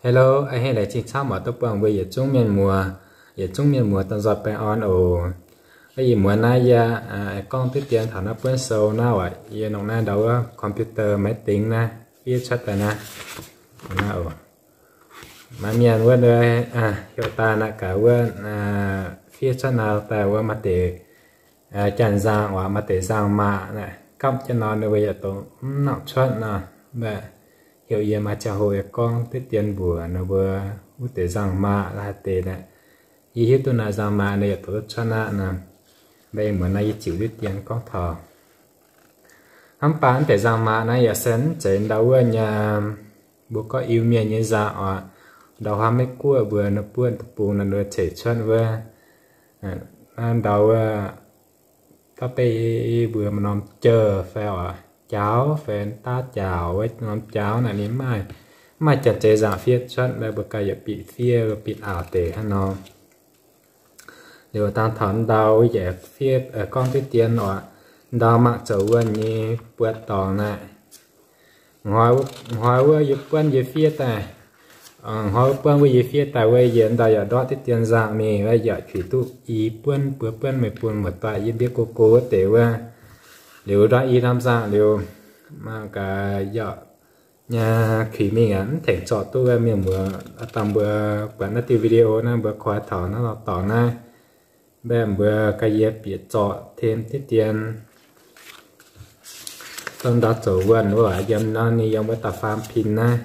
Hello, a'hneiv laengz zingh camv oc duqv buangh mbuo yietc zungv mienh muoz, yietc zungv mienh muoz dangh nzoih baengh orn oc. Ih muonz naaiv yie gorngv diqv dien taux naaiv buonv sou naaiv oc, yie nongc naaiv ndau wuov computer máy tính naaiv fiev cuotv daaih naaiv. Maiv mienh wuov heuc daaih naaiv gaax wuov fiev cuotv naaiv daaih wuov maaih deix janx nzangc oc, maaih deix nzangc-maac naaiv gapv jienv nor ninh mbuo yaac dongh mv nangc cuotv nor. Mv baac heuc yie maaih ziangh hoc yie gorngv diqv dien mbuox ninh mbuo wuov deix nzangc-maac laaix deix naaiv. Yie hiuv duqv naaiv nzangc-maac ninh yaac dongh cuotv aqv nor. Mv baac ih muonz naaiv yie ziux diqv dien gorngv taux hnamv baac mv deix nzangc-maac naaiv yaac se mv zeiz ndau wuov nyei mbuo gorngv Iu-Mienh nyei nzangc oc. Ndau hnamv Meiv-Guoqv mbuo ninh buonv deic-bung naaiv ninh ceix cuotv wuov. Naaiv ndau wuov da'beiv mbuo maaih norm jauv fai oc, jauv fai daav jauv wuov norm jauv naaiv ninh mv maaih janx-zei nzangc fiev cuotv, mbuo ganh yaac bieqc fiev bieqc auv deix hnangv nor. Liuz dangh taux ndau yaac fiev gorngv diqv dien oc, ndau mangc zoux wuonh nyei buoz-dorngx naaiv. Hnoi wuov yie buonv yie fiev daaih, hnoi wuov buonv wuov yie fiev daaih wuov yie ndau yaac ndortv diqv dien nzangc mingh wuov yaac qiux duqv i buonv buo buonv mingh bun muoz-doic yiem ndiev go go wuov deix wuov. Liuz ndortv i norm nzangc liuz, mangc gaax yaac nyei qiux mingh aqv, mv tengx zorqc duqv wuov mienh muoz dangh mbuo buatc naaiv diuh video naaiv mbuo koi taux naaiv lorz dorngx naaiv. Mv baac mbuo ganh yie bieqc zorqv thêm diqv dien dongh ndau zoux wuonh wuov yiem nor ninh yiem wuov da'faam pin naaiv.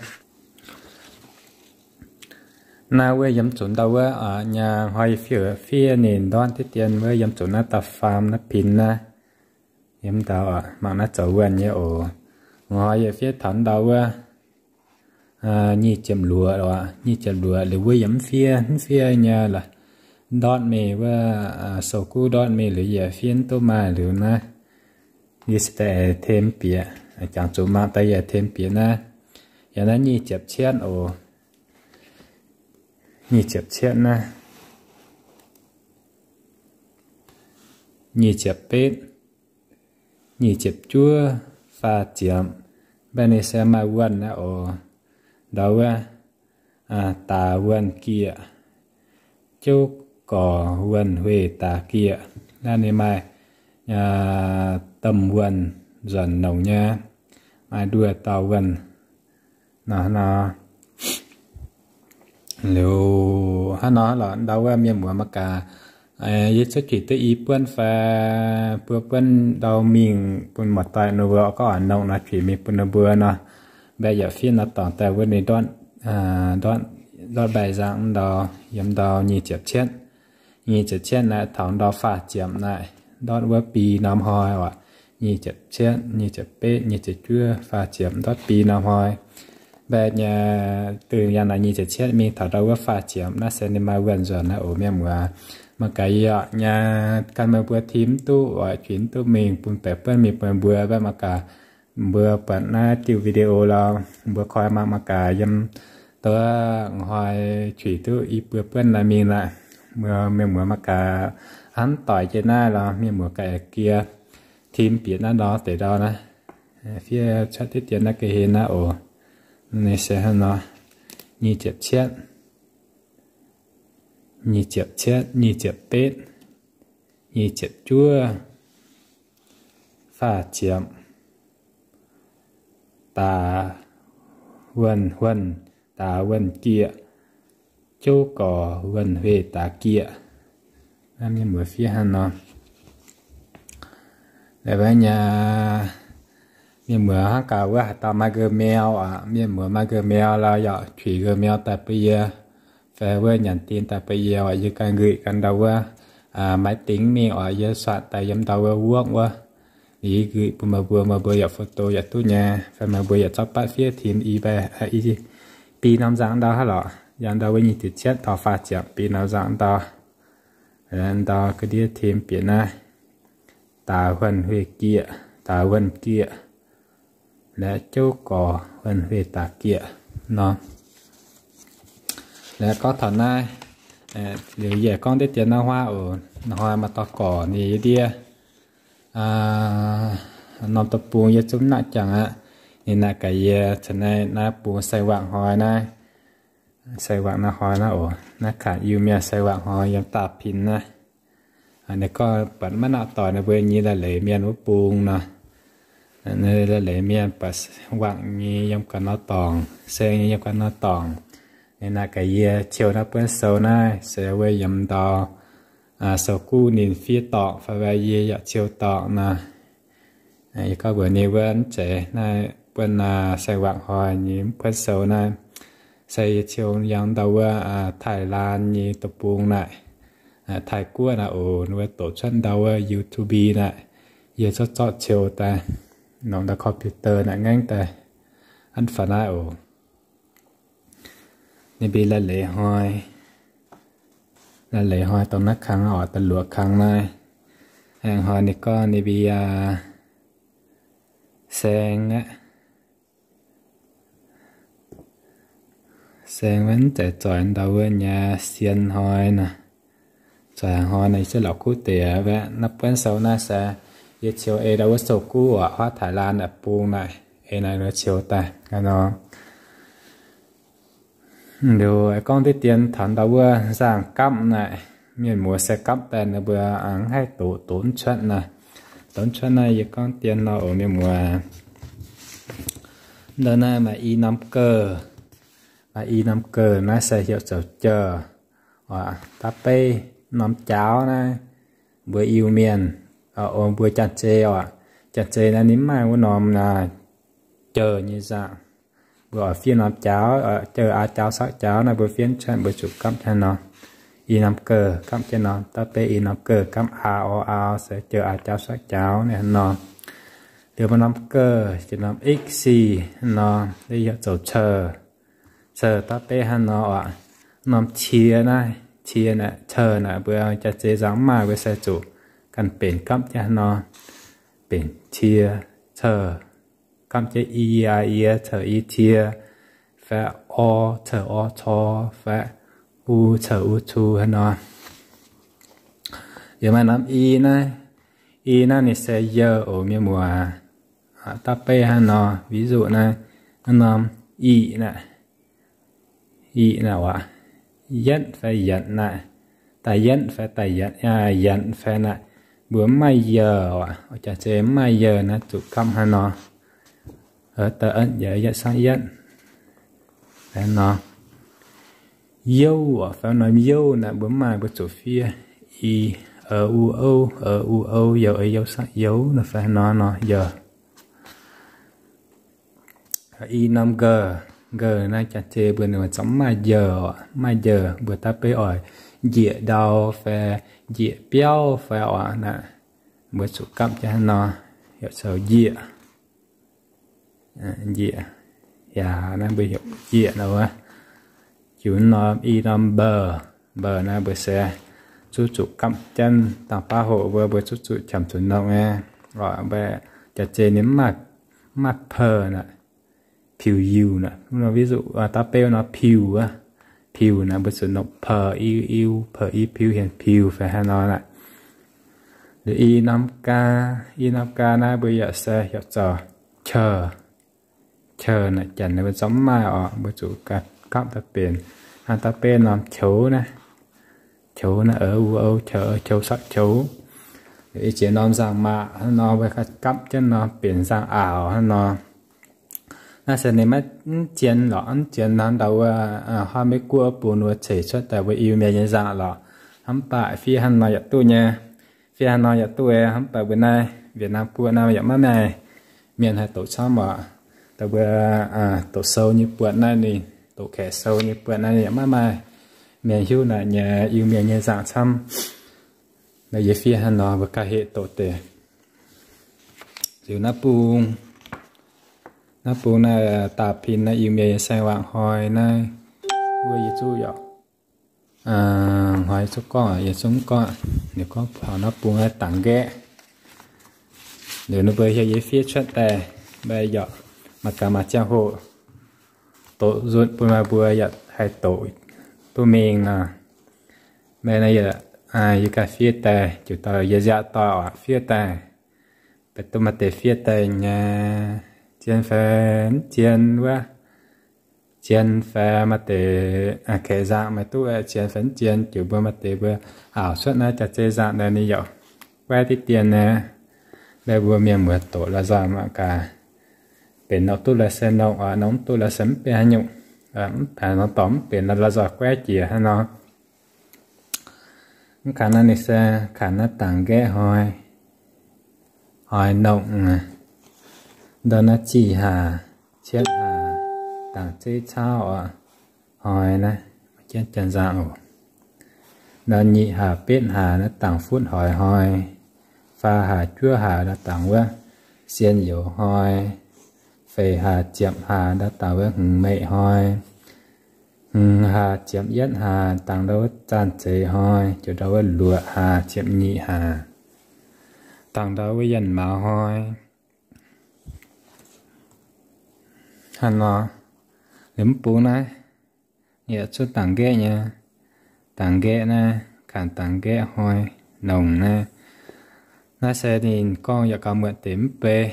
Naaiv wuov yiem zuqc ndau wuov nyei hnoi yie fiev fiev ninh ndortv diqv dien wuov yiem zuqc naaiv da'faam naaiv pin naaiv. Yiem ndau mangc naaiv zoux wuonh nyei oc. Hnoi yie fiev taux ndau wuov nyic ziepc luoqc oc, nyic ziepc luoqc liuz wuov yie mv fiev, mv fiev nyei lorqc. Ndortv mingh wuov sou guv ndortv mingh liuz yie fiev mv duqv maaih liuz naaiv. Yie se daaih thêm bieqc, jangx zuqc mangc daaih yie thêm bieqc naaiv. Yaac naaiv nyic ziepc cietv oc. Nyic ziepc cietv naaiv. Nyic ziepc betv, nyic ziepc juov, faah ziepc. Mv baac ninh se maaih wuonh naaiv oc. Ndau wuov, daax wuonh gieqc, jouv gorx wuonh hueih daax gieqc. Naaiv ninh maaih domh wuonh nzuonc longc nyei, maaih nduoh dauh wuonh nor nor. Liuz hnangv nor lorqc, ndau wuov mienh muoz mangc gaax, yie cuotv qiux duqv i buonv fai buo buonv ndau mingh bun muoz-doic ninh mbuo gorngv oix nongc nor qiux mingh bun ninh mbuo nor. Mv baac yaac fiev nor dorngc daaih wuov ninh ndortv, ndortv mbaih nzangc ndau, yiem ndau nyic ziepc cietv. Nyic ziepc cietv naaiv taux ndau faah ziepc naaiv, ndortv wuov bi norm hnoi oc. Nyic ziepc cietv, nyic ziepc betv, nyic ziepc juov, faah ziepc, ndortv bi norm hnoi. Mv baac nyei, dongh yangh naaiv nyic ziepc cietv mingh taux ndau wuov faah ziepc naaiv se ninh maaih wuonh nzuonc naaiv oc mienh muoz. Mangc gaax yie nyei, gan meih mbuo tim mv duqv oc, qiux mv duqv mingh bun baeqc buonv mingh bun mbuo, mv baac mangc gaax mbuo buatc naaiv diuh video lorqc, mbuo koi mangc mangc gaax yiem wuov hnoi qiux duqv i buo buonv naaiv mingh naaiv. Mbuo mienh muoz mangc gaax hnamv doic jiex naaiv lorqc, mienh muoz ganh yaac gie tim bieqc naaiv ndau deix ndau naaiv. Fiev cuotv diqv dien naaiv ga'hlen naaiv oc. Naaiv se hnangv nor, nyic ziepc cietv, nyic ziepc cietv, nyic ziepc betv, nyic ziepc juov, faah ziepc, daax wuonh huonh, daax wuonh gieqc, jouv gorx wuonh hueih daax gieqc. Naaiv mienh muoz fiev hnangv nor. Laaix nyei, mienh muoz hnangv gaax wuov haaix dauh maaih Gmail aqv, mienh muoz maaih Gmail lorqc yaac qiux Gmail daaih bun yie, fai wuov nhắn tin daaih bun yie oc, yie ganh nquih ganh ndau wuov máy tính mingh oc, yie soic daaih yiem ndau wuov wuov wuov, yie nquih bun meih mbuo, meih mbuo yaac photo yaac duqv nyei, fai meih mbuo yaac zorqv batv fiev tim i, i bi norm nzangc ndau hnangv lorqc, yangh ndau wuov nyic ziepc cietv taux faah ziepc bi norm nzangc ndau. Ndau ga'ndiev tim bieqc naaiv, daax wuonh hueih gieqc, daax wuonh gieqc, laaix jouv gorx wuonh hueih daax gieqc nor. Laaix gorngv taux naaiv, liuz yie gorngv diqv dien naaiv huaav oc, hnoi maaih dauh gorx ninh yiem ndiev norm deic-bung yie zungv mv nangc jangx aqv. Ninh naaic gaax yie, caux naaiv naaiv bung sai wangc hnoi naaiv, Sai-wangc naaiv hnoi naaiv oc, naaiv kangx Iu-Mienh sai-wangc hnoi yiem Daapin naaiv. Ninh gorngv buatc maiv nangc doic ninh mbuo nyei la'leic mienh wuov bung nor. La'leic mienh buatc wangc nyei yiem ga'naaiv dorngx, saeng nyei yiem ga'naaiv dorngx. Ninh naaic gaax yie ciou naaiv buonv sou naaiv se wuov yiem ndau sou guv ninh fiev dorngc fai yie yaac ciou dorngc nor. Yie gorngv mbuox ninh wuov mv zeiz naaiv buonv sai-wangc hnoi nyei mv buonv sou naaiv, se yie ciou yiem ndau wuov Taiv-Lan nyei deic-bung naaic, Taiv-Guoqv naaic oc, ninh mbuo doqc cuotv ndau wuov YouTube naaic. Yie zorqv zorqv ciou daaih nongc ndau computer naaic ngaengv daaih an faaux naaiv oc. Ninh mbuo la'leic hnoi, la'leic hnoi dongh naaiv kang oc, da'luoqc kang naaiv. Aengx hnoi ninh gorngv ninh mbuo saeng aqv. Saeng wuov mv zeiz zoix ndau wuov nyei sien hnoi nor. Zoix hnoi nor yie ziouc la'kuqv deix aqv. Naaiv buonv sou naaiv se yie ciou ei ndau wuov sou guv oc, huaav Taiv-Lan naaic bung naaic, ei naaiv wuov ciou daaih hnangv nor. Liuz gorngv diqv dien taux ndau wuov nzangc gapv naaic, mienh muoz se gapv daaih ninh mbuo mv haih doqc, doqc mv cuotv nor. Doqc mv cuotv naaiv yie gorngv dien nor oc mienh muoz. Ndau naaiv maaih i norm gouh, maaih i norm gouh naaiv se heuc zoux jauv. Da'beiv norm jauv naaiv, mbuo Iu-Mienh, mbuo Janx-Zei oc, Janx-Zei naaiv ninh mv maaih wuov norm jauv nyei nzangc. Mbuo oix fiev norm jauv, jauv aa jauv saqv jauv naaiv mbuo fiev cuotv mbuo zuqc gapv jienv nor. I norm gouh gapv jienv nor, da'beiv i norm gouh gapv aa o au se jauv aa jauv saqv jauv naaiv nor. Liuz maaih norm gouh, jiex norm ix si nor, heuc zoux cou. Cou da'beiv hnangv nor oc. Norm cie naaiv, cie naaiv, cou naaiv mbuo Janx-Zei nzangc mv maaih, mbuo se zuqc ganh benx gapv jienv nor. Benx cie, cou, gapv jienv i, aa, ie, cou i cie, fai o, cou o cor, fai u, cou u cu hnangv nor. Yaac maaih norm i naaiv, i naaiv ninh se youh oc mienh muoz. Da'beiv hnangv nor, ví dụ naaiv, norm ic naaiv, ic naaiv oc, yietv fai yietc naaiv, da'yietv fai da'yietv, yietc fai naaiv, mbuo mv maaih youh oc, Janx-Zei mv maaih youh naaiv zuqc gapv hnangv nor. Yietv, yietv, yietv, yietv nor. Youh oc, fai norm youh naaiv mbuo mv maaih, mbuo zuqc fiev i, o, u, ou, o, u, ou, youh, e, youh, saqv, youh nor fai nor nor youh. I norm gouh, gouh naaiv Janx-Zei mbuo ninh mbuo zungv mv maaih youh oc, mv maaih youh, mbuo da'beiv oix njiec ndau fai njiec biauv fai oc naaiv, mbuo zuqc gapv jienv hnangv nor, heuc zoux njiec. Njiec, yaac naaiv mbuo heuc njiec nor wuov. Jiuc norm i norm mbouh, mbouh naaiv mbuo se zuqc zuqc gapv jienv dangh baav hoc mbuo, mbuo zuqc zuqc qamc zuqc nongh aqv. Mbuo Janx-Zei ninh mv maaih, mv maaih peu naaic, piux yiuh naaic, ví dụ da'beiv nor piux wuov, piux naaic mbuo zuqc nongc peu, iu, iu, peu, i, piux, hienx piux fai hnangv nor naaic. Liuz i norm gaa, i norm gaa naaiv mbuo yaac se heuc zoux cou. Cou naaic Janx ninh mbuo zungv mv maaih oc, mbuo zuqc gapv daaih benx hnangv da'beiv norm qoux naaiv. Qoux naaiv, o, u, ou, qoux, qoux, saqv, qoux. Liuz i ziex norm nzangc-maac hnangv nor mbuo gapv jienv nor benx nzangc-aaux hnangv nor. Naaiv se ninh maiv, mv zien lorqc, mv zien hnangv ndau wuov huaav Meiv-Guoqv bung wuov ceix cuotv daaih mbuo Iu-Mienh nyei nzangc lorqc. Hnamv baac fiev hnangv nor yaac duqv nyei. Fiev hnangv nor yaac duqv, hnamv baac mbuo naaiv Việt Nam guoqv naaiv yaac maiv maaih mienh haih doqc camv oc. Daaih mbuo doqc sou nyei buatc naaiv ninh, doqc kaeqv sou nyei buatc naaiv ninh yaac maiv maaih mienh hiuv naaic nyei Iu-Mienh nyei nzangc camv. Naaiv yie fiev hnangv nor mbuo gauh heqc doqc deix. Liuz naaiv bung, naaiv bung naaiv da'pin naaiv Iu-Mienh nyei saeng-wangc hnoi naaiv, wuov yie zuqv yaac hnoi zuqv gorngv, yie zungv gorngv, ninh gorngv taux naaiv bung naaiv dangx nqaeqv. Liuz ninh mbuo hiuv yie fiev cuotv daaih, mbuo yaac maaih gaax maaih ziangh hoc doqc nzunc bun maaih mbuo yaac haih doqc duqv mingh nor. Mbuo naaiv yaac, yie ganh fiev daaih, jiuc dauh yie nziaauc doic oc fiev daaih. Mv baac duqv maaih deix fiev daaih nyei, zien fai mv zien wuov. zien fai maaih deix kaeqv nzangc meih duqv zien fai mv zien, ziouc mbuo maaih deix mbuo auc cuotv naaiv jaax-zei nzangc naaiv ninh yaac guaiv diqv dien naaiv. Mbuo mbuo mienh muoz doqc la'nzoih mangc gaax, benx nongc duqv la'se nongc, nongc mv duqv la'se mv benx haaix nyungc. Mv haaix nor dorh mv benx la'nzoih guaiv jiex hnangv nor. Mv kaax naaiv ninh se kaax naaiv dangc nqaeqv hnoi, hnoi nongh, ndau naaiv zih hlaax, cietv hlaax, dangc zeiv cauv oc, hnoi naaiv, jaax-nzangc oc. Ndau nyic hlaax betv hlaax naaiv dangc futv hoix hnoi, faam hlaax juov hlaax ndau dangc wuov sien youz hnoi, feix hlaax ziepc hlaax ndau dangc wuov hngongx meic hnoi, hngongx hlaax ziepc yietv hlaax dangc ndau wuov zaanh zeiz hnoi, ziouc ndau wuov luoqc hlaax ziepc nyeic hlaax dangc ndau wuov yienh mauz hnoi. Hnangv nor, liuz mv bung naaiv yaac cuotv dangc nqaeqv nyei. Dangc nqaeqv naaiv, kaax dangc nqaeqv hnoi nongc naaiv. Naaiv se ninh gorngv yaac gauh muotc deix mv bei,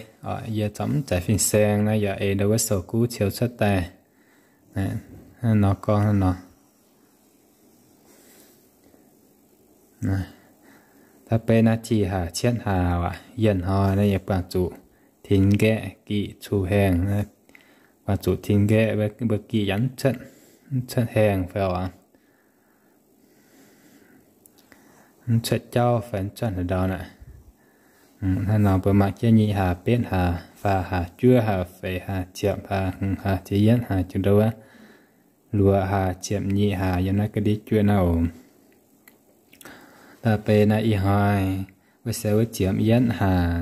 yie zorqv mv zeiz fin-saeng naaiv yaac ei ndau wuov sou-guv ciou cuotv daaih. Hnangv nor gorngv hnangv nor. Da'bei naaiv tih hlaax cietv hlaax aac, yienh hnoi naaiv yie buangh zuqc tin nqaeqv giqv cu haengh. Buangh zuqc tin nqaeqv mbuo giqv yaac mv cuotv haengh fai oc, mv cuotv jauv fai mv cuotv haaix ndau naaic. Hnangv nor mbuo mangc jienv nyic hlaax, betv hlaax, faam hlaax, juov hlaax, feix hlaax, ziepc hlaax, hmz hlaax, ziepc yietv hlaax, juv ndau wuov luoqc hlaax, ziepc nyeic hlaax yiem naaiv ga'ndiev juov naaiv oc. Da'bei naaiv ih hnoi wuov se wuov ziepc yietv hlaax.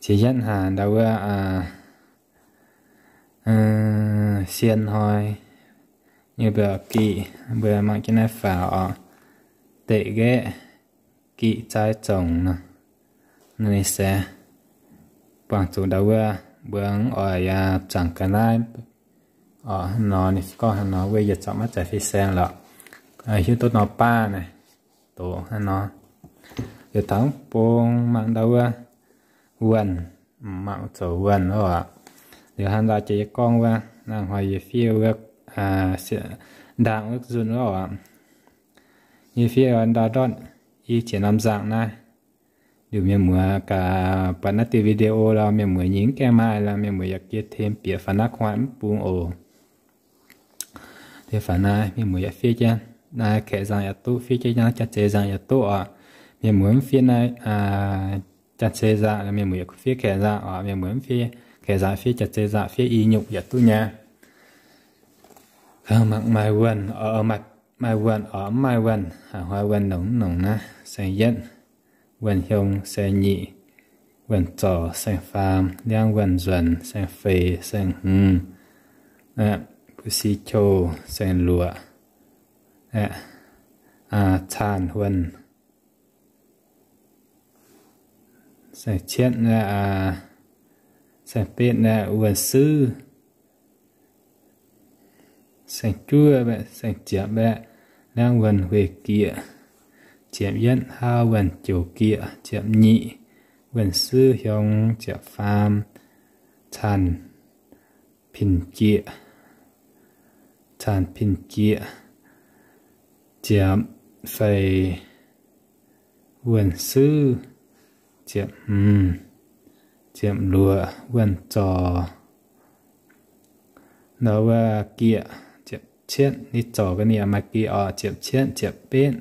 Ziepc yietv hlaax ndau wuov sien hnoi nyei mbuo giqv, mbuo mangc jienv naaiv faaux oc, deqc nqaeqv giqv zaaiv zongc nor. Ninh se buangh zuqc ndau wuov mbuo mv oix yaac zuangx ga'naaiv oc. Hnangv nor ninh gorngv hnangv nor, wuov yie zorqv maiv zeiz fin-saeng lorqc. Hiuv duqv nor baav naaic, doqc hnangv nor. Liuz taux bung mangc ndau wuov wuonh, mangc zoux wuonh oc. Liuz hnangv nor jiex yie gorngv wuov, naaiv hnoi yie fiev wuov ndaangc wuov nzunc wuov oc. Yie fiev ndau ndortv i ziex norm nzangc naaiv. Liuz mienh muoz gaax buatc naaiv diuh video lorqc, mienh muoz nyei mv gaengh maaih lorqc, mienh muoz yaac gie tem bieqc faaux naaiv kuv mv bung oc. Deix faaux naaiv mienh muoz yaac fiev jienv naaiv kaeqv nzangc yaac duqv, fiev jienv jangx jaax-zei nzangc yaac duqv oc. Mienh muoz mv fiev naaiv jaax-zei nzangc, mienh muoz yaac fiev kaeqv nzangc oc. Mienh muoz mv fiev kaeqv nzangc, fiev jaax-zei nzangc, fiev i nyungc yaac duqv nyei. Mangc maaih wuonh, maaih wuonh oc, mv maaih wuonh, hnoi wuonh nongc mv nongc naaiv, saeng-yietv, wuonh hiong, saeng-nyic, wuonh zorc, saeng-faam, liangv wuonh nzuonx, saeng-feix, saeng-hmz, bu si qou, saeng-luoqc, caanh wuonh, saeng-cietv, saeng-betv, wuonh suiv, saeng-juov, saeng-ziepc, liangv wuonh hueic gieqc, ziepc yietv, haauv wuonh joux gieqc, ziepc nyic, wuonh suiv hiong, ziepc faam, caanh pin gieqc, caanh pin gieqc, ziepc feix, wuonh suiv, ziepc hmz, ziepc luoqc, wuonh zorc, ndau wuov gieqc, ziepc cietv, ninh zorc ga'naaiv maaih gieqc oc, ziepc cietv, ziepc betv,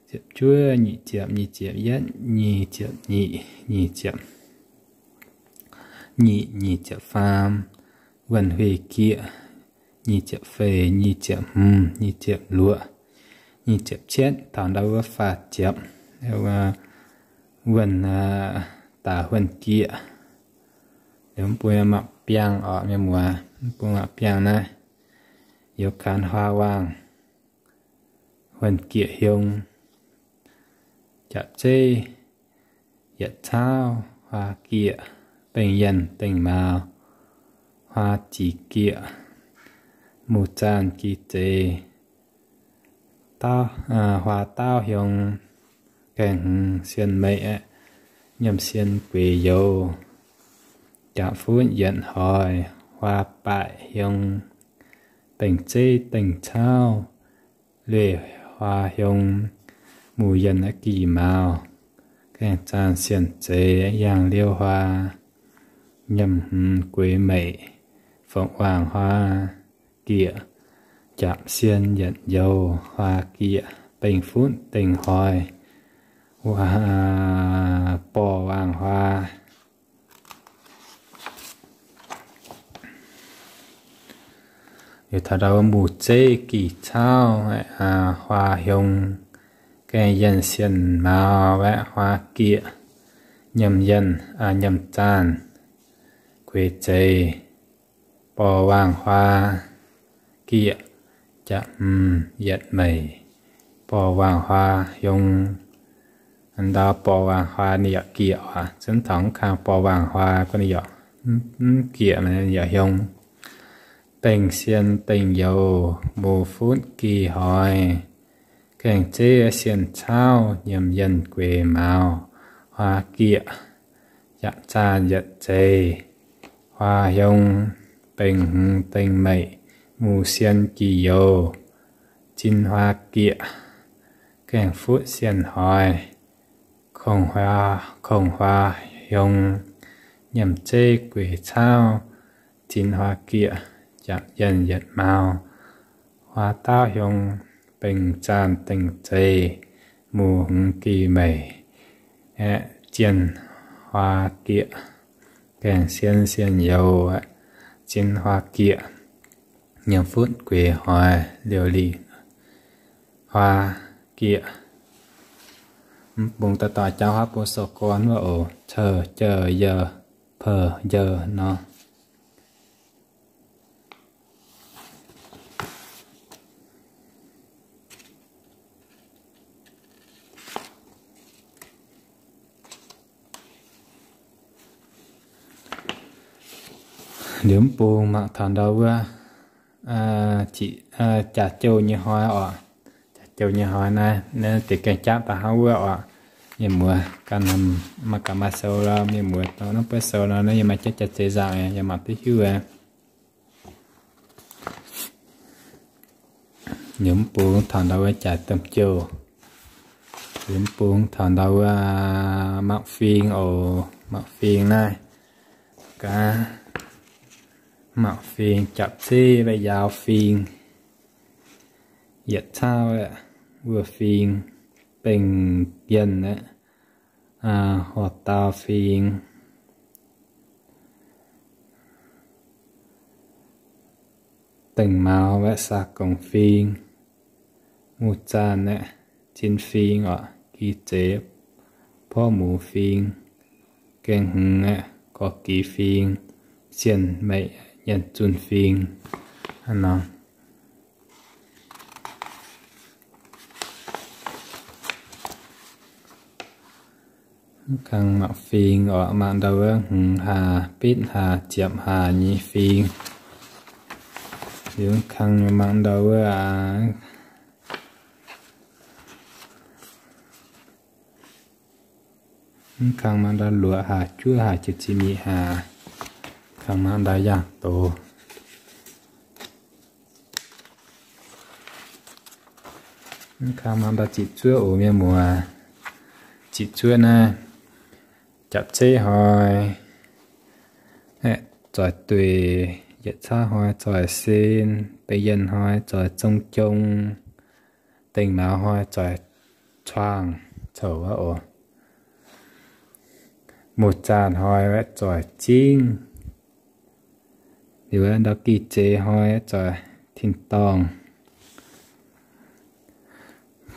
ziepc juov, nyic ziepc, nyic ziepc yietv, nyic ziepc nyic, nyic ziepc, nyic, nyic ziepc faam, wuonh hueic gieqc, nyic ziepc feix, nyic ziepc hmz, nyic ziepc luoqc, nyic ziepc cietv, taux ndau wuov faah ziepc, wuonh daaih wuonh gieqc. Liuz mv bung mangc biangh oc mienh muoz, mv bung mangc biangh naaiv, youz kaanx huaa waangh, wuonh gieqc hiong, japc zeiv, yietc cauv, huaa gieqc, bengh yienh dengh mauz, huaa zic gieqc, muz zaanh gi zeix, huaa daauv hiong, gaengh hmz sien meic aeqv, nyiemc sien gueix youz, japc futv yietc hoic, huaa baaic hiong, dengh zeiv dengh cauv, leih huaa hiong, muz yienh aqv gih mauz, gaengh zaanh sienh zeix yangh liouh huaa, nyiemc hmz gueix meic, fongc waangc huaa gieqc, japc sien yietc youz huaa gieqc, bengh futv dengh hoix, borh waangc huaa. Liuz taux ndau wuov muz zeiv gih cauv, huaa hiong, gaengh yienh sienh mauz waeqv huaa gieqc, nyiemc yienh, nyiemc zaanh gueix zeix, borh waangc huaa gieqc, japc hmz yietc meic, borh waangc huaa hiong. Ndau borh waangc huaa ninh yaac gieqc oc. Zunv taux mv kang borh waangc huaa guv ninh yaac mv gieqc, ninh yaac hiong. Dengh sien dengh youz muz futv gih hoix, gaengh zeiv sienh cauv nyiemc yienh gueix mauz huaa gieqc, japc zaanh yietc zeix huaa hiong, bengh hmz dengh meic, muz sien gih youz, zin huaa gieqc, gaengh futv sienh hoix, kongx huaa hiong, nyiemc zeiv gueix cauv, zin huaa gieqc, japc yienh yietc mauz, huaa dauh hiong, bengh zaanh dengh zeix, muz hmz gih meic, aeqv, zin huaa gieqc, gaengh sien sienh youz, zin huaa gieqc, nyiemc futv gueix hoix, liouh lic huaa gieqc. Mv bung daaih dorh jauv huaav bung sou gorn wuov oc, cou, jauv, yauh, peuh, njauh nor. Liuz mv bung mangc taux ndau wuov jaax jouh nyei hnoi oc. Jaax jouh nyei hnoi naaiv, naaiv deix gaengh jaapv daaih hnangv wuov oc. Mienh muoz ganh maaih gaax maaih sou lorqc, mienh muoz dorh naaiv buonv sou nor, naaiv yie maaih jaav jaax zeiz nzangc, yie mangc duqv hiuv aqv. Liuz mv bung taux ndau wuov jaax domh jouh. Liuz mv bung taux ndau wuov mangc fing oc. Mangc fing naaiv, gaax, mangc fing japc zeiv, mbaeqc yaaux fing, yietc cauv, wuov fing, bengh yienh aqv, horh dau fing, dengh mauz, mbaeqc saa gongc fing, muz zaanh aqv, zin fing oc, gi zeix, porv muz fing, gaeng hmz aqv, gorx-gix fing, sienh meic, yienh zunh fing. Mv kang mangc fing oc, mangc ndau wuov hmz hlaax, betv hlaax, ziepc hlaax nyei fing. Liuz mv kang mangc ndau wuov aac, mv kang mangc ndau luoqc hlaax, juov hlaax, jiex ziepc nyeic hlaax. Kang mangc ndau yangh doz. Mv kang mangc ndau ziqc zuov oc mienh muoz. Ziqc zuov naaiv, japc zeiv hnoi zoih dueic, yietc cauv hnoi zoih sen, bengh yienh hnoi zoih zong jong, dengh mauz hnoi zoih cuangh, coux wuov oc. Muz zaanh hnoi zoih zingv. Liuz ndau gi zeix hnoi zoih tin-dorngh.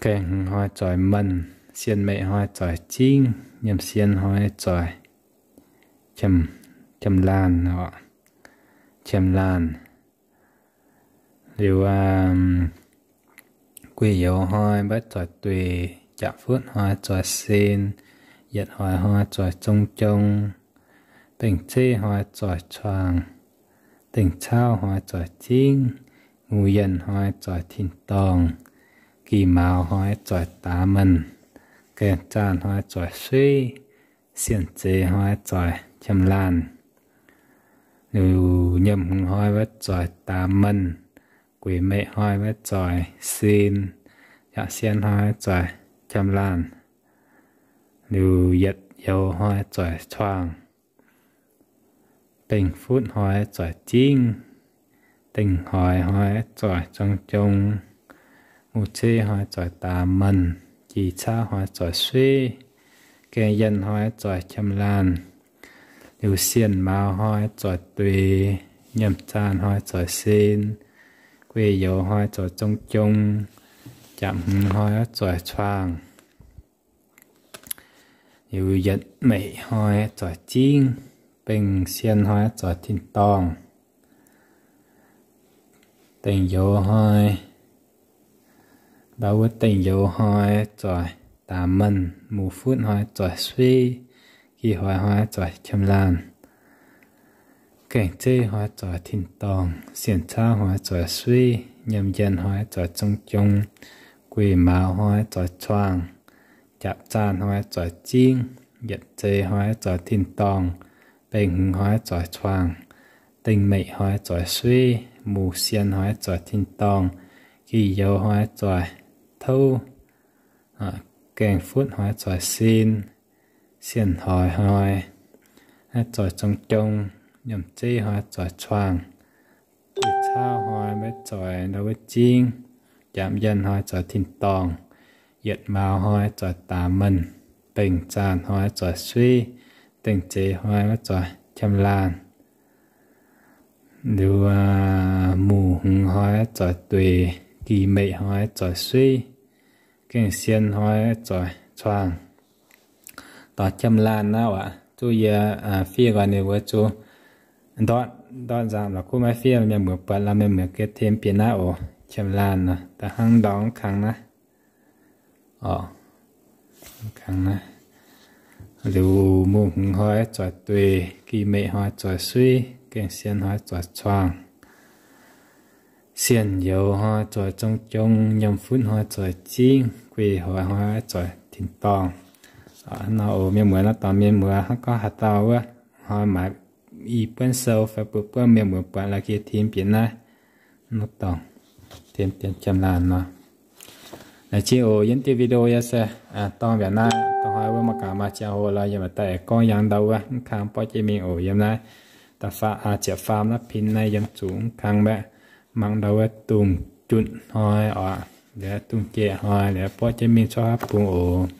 Gaeng hmz hnoi zoih mienh, sienh meic hnoi zoih zingv, nyiemc sien hnoi zoih qiemx laanh, qiemx laanh. Liuz gueic youz hnoi mbaeqc zoih dueic, jaav futv hnoi zoih sen, yietc hoix hnoi zoih zong jong, bengh zeiv hnoi zoih cuangh, dengh cauv hnoi zoih zingv, muz yienh hnoi zoih tin-dorngh, gih mauz hnoi zoih daaux menh, gaeng zaanh hnoi zoih sueiv, sienh zeix hnoi zoih qiemx laanh. Liuz nyiemc hmz hnoi mbaeqc zoih daaux menh, Guix meic hnoi maiv zoih sin, yaac sien hnoi zoih qam laanh, liuz yietc youz hnoi zoih cuangh, bengh futv hnoi zoih zingv, dengh hoix hnoi zoih zong jong, muz zeiv hnoi zoih daax menh, jiex cauv hnoi zoih suiv, gaengh yienh hnoi zoih qam laanh, liuz sienh mauz hnoi zoih duix, nyiemc zaanh hnoi zoih sin, guei youz hnoi zoih zong jong, jaapc hmz hnoi zoih cuangh, liuz yietc meic hnoi zoih zingv, bengh sien hnoi zoih tin-dorngh, dengh youz hnoi, ndau wuov dengh youz hnoi zoih daax menh, muz futv hnoi zoih suiv, gi hoix hnoi zoih qam laanh, gaengh zeiv hnoi zoih tin-dorngh, sienh cauv hnoi zoih suiv, nyiemc yienh hnoi zoih zong jong, guei mauz hnoi zoih cuangh, jaapc zaanh hnoi zoih zingv, yietc zei hnoi zoih tin-dorngh, bengh hmz hnoi zoih cuangh, dengh meic hnoi zoih suiv, muz sien hnoi zoih tin-dorngh, gi youz hnoi zoih touv, gaengh futv hnoi zoih sin, sienh hoix hnoi zoih zong jong, nyiemc zeiv hnoi zoih cuangh, guei cauv hnoi maiv zoih ndau wuov zingv, jaapc yienh hnoi zoih tin-dorngh, yietc mauz hnoi zoih daax menh, bengh zaanh hnoi zoih suiv, dengh zeix hnoi maiv zoih qam laanh, liuz muz hmz hnoi zoih duix, gih meic hnoi zoih suiv, gaengh sien hnoi zoih cuangh. Dorh qam laanh naaiv aqv, zuqc yie fiev nqoi ninh mbuo zuqc ndortv, ndortv nzangc la'kuqv maiv fiev, mienh muoz buatc la'mienh muoz geh tim bieqc naaiv oc. Qam laanh nor da'hnangv ndorngx kangx naaiv. Kangx naaiv. Liuz muz hmz hnoi zoih duix, gih meic hnoi zoih suiv, gaengh sien hnoi zoih cuangh, sienh youz hnoi zoih zong jong, nyiemc futv hnoi zoih zingv, guei hoix hnoi zoih tin-dorngh. Nor oc mienh muoz, naaiv dorngx mienh muoz hnangv gorngv haaix dauh wuov hnoi maaiz i buonv sou fai buov buonv mienh muoz buatc la'kuqv geh tim bieqc naaiv. Nor dorngx tim bieqc qam laanh nor. Laengz zingh oc. Yiem diuh video yie se dorngh mbiaauc naaiv, da'hnoi wuov mangc gaax maaih ziangh hoc lorqc yie maaih daaih aengx gorngv yangh ndau wuov mv kang borqv jienv mingh oc. Yiem naaiv da'faam, ziepc faam naaiv pin naaiv yiem zuqc mv kang mbaeqc, mangc ndau wuov dungz junc hnoi oc, liuz dungz jieqv hnoi liuz borqv jienv mingh cuotv haav bung oc.